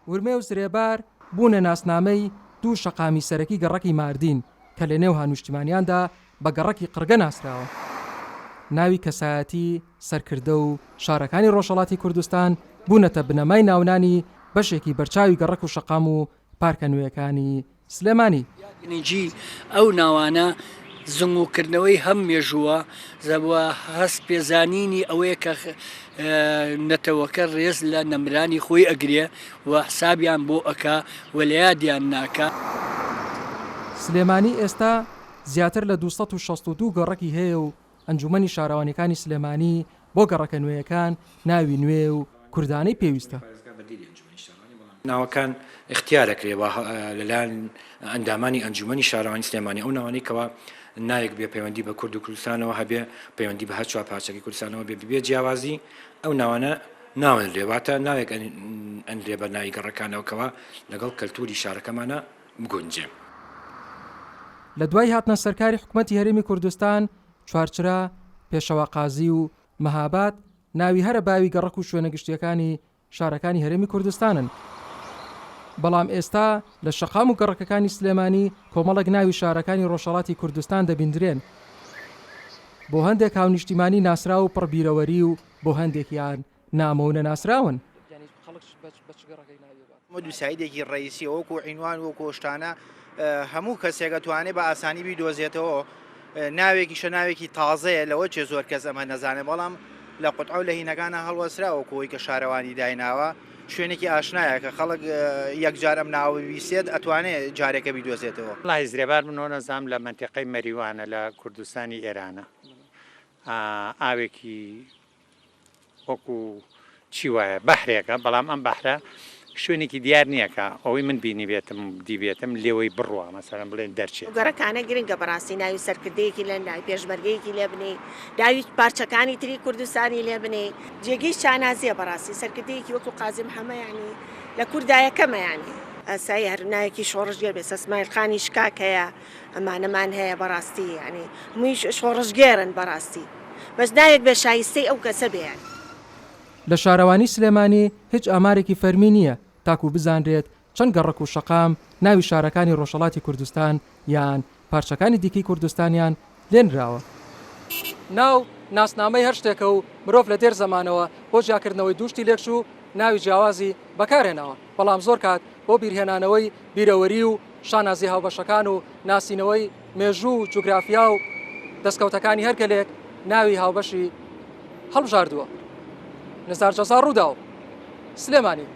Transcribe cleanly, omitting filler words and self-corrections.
ورمێ و زرێبار بوونە ناسنامەی دوو شەقامی سەرەکی گەڕەکی ماردین کە لەنێو هاونیشتیمانیاندا بە گەڕەکی قڕگە ناسراوە. ناوی کەسایەتی، سەرکردە و شارەکانی ڕۆژهەڵاتی کوردستان بوونەتە بنەمای ناونانی بەشێکی بەرچاوی گەڕەک و شەقام و پارکە نوێیەکانی سلێمانی. گرنگی ئەو ناوانە زنگوکردنەوەی هەم مێژووە و هەست پێزانینی ئەوەیە کە نەتەوەکە ڕێز لە نەمرانی خۆی ئەگرێ و حسابیان بۆ ئەکا و لە یادیان ناکا. سلێمانی ئێستا زیاتر لە 262 گەڕەکی هەیە و ئەنجوومەنی شارەوانییەکانی سلێمانی بۆ گەڕەکە نوێیەکان ناوی نوێ و کوردانەی پێویستە. ناوەکان ئیختیار ئەکرێ و لەلایەن ئەندامانی ئەنجومەنی شارەوانی سلێمانی ئەو ناوانەی کەوا ناوێک بێ پەیوەندی بە کورد و کوردستانەوە هەبێ پەیوەندی بە هەر چوار پارچەکەی کوردستانەوە بێ بێ جیاوازی ئەو ناوانە ناونرێ واتە ناوێک ئەنرێ بە ناوی گەڕەکانەوە کەوا لەگەڵ کەلتوری شارەکەمانە بگونجێ. لە دوای هاتنە سەرکاری حکومەتی هەرێمی کوردستان، چوارچرا، پێشەوا قازی و مەهاباد ناوی هەرە باوی گەڕەک و شوێنە گشتییەکانی شارەکانی هەرێمی کوردستانن. بەڵام ئێستا لە شەقام و گەڕەکەکانی سلێمانی کۆمەڵێک ناوی شارەکانی ڕۆژهەڵاتی کوردستان دەبیندرێن. بۆ هەندێک هاونیشتیمانی ناسراو و پڕ بیرەوەری و بۆ هەندێکیان نامۆ و نەناسراون. دووسایدێکی ڕئیسیە وەکو عینوان وەکو ئەو شتانە هەموو کەسێک ئەتوانێ بە ئاسانی بیدۆزێتەوە ناوێکیشە ناوێکی تازەیە لەوە چێ زۆر کەس ئەمە نەزانێ بەڵام لە قوتعە و لە هینەکانە هەڵوەسراوە وەکو ئەوەی کە شارەوانی دایناوە شوێنێکی ئاشنایە کە خەڵک یەکجار ئەم ناوە ببیسێت ئەتوانێ جارێکە بیدۆزێتەوە. وەڵاهی زرێبار من نەزام لە مەنتیقەی مەریوانە لە کوردستانی ئێرانە ئاوێکی وەکو چی وایە بەحرێکە بەڵام ئەم بەحرە شوێنێکی دیار نییە کە ئەوەی من بینیبێتم دیبێتم لێوەی بڕوا مەسەلەن بڵێن دەرچێ. ئەو گەڕەکانە گرنگە بەڕاستی ناوی سەرکردەیەکی لێ ناوی پێشمەرگەیەکی لێ بنێی ناوی پارچەکانی تری کوردستانی لێ بنێی جێگەی شانازیە بەڕاستی سەرکردەیەکی وەکو قازی محەمە یانی لە کوردا یەکەمە یانی. ئاسایی هەر ناوێکی شۆڕشگێر بێ سەسمایل خانی شکاک هەیە ئەمانەمان هەیە بەڕاستی یانی هەمووی شۆڕشگێرن بەڕاستی. بەس ناوێک بێ شایستەی ئەو کەسە بێ. لە شارەوانی سلێمانی هیچ ئامارێکی فەرمی نییە تاکو بزانرێت چەند گەڕەک و شەقام ناوی شارەکانی ڕۆژهەڵاتی کوردستان یان پارچەکانی دیکەی کوردستانیان لێنراوە. ناو ناسنامەی هەر شتێکە و مرۆڤ لە دێر زەمانەوە بۆ جیاکردنەوەی دوو شتی لێکچوو ناوی جیاوازی بەکارهێناوە، بەڵام زۆر کات بۆ بیرهێنانەوەی بیرەوەری و شانازیە هاوبەشەکان و ناسینەوەی مێژوو و جوگرافیا و دەستکەوتەکانی هەر گەلێک ناوی هاوبەشی هەڵبژاردووە. نزار جەزا، رووداو، سلێمانی.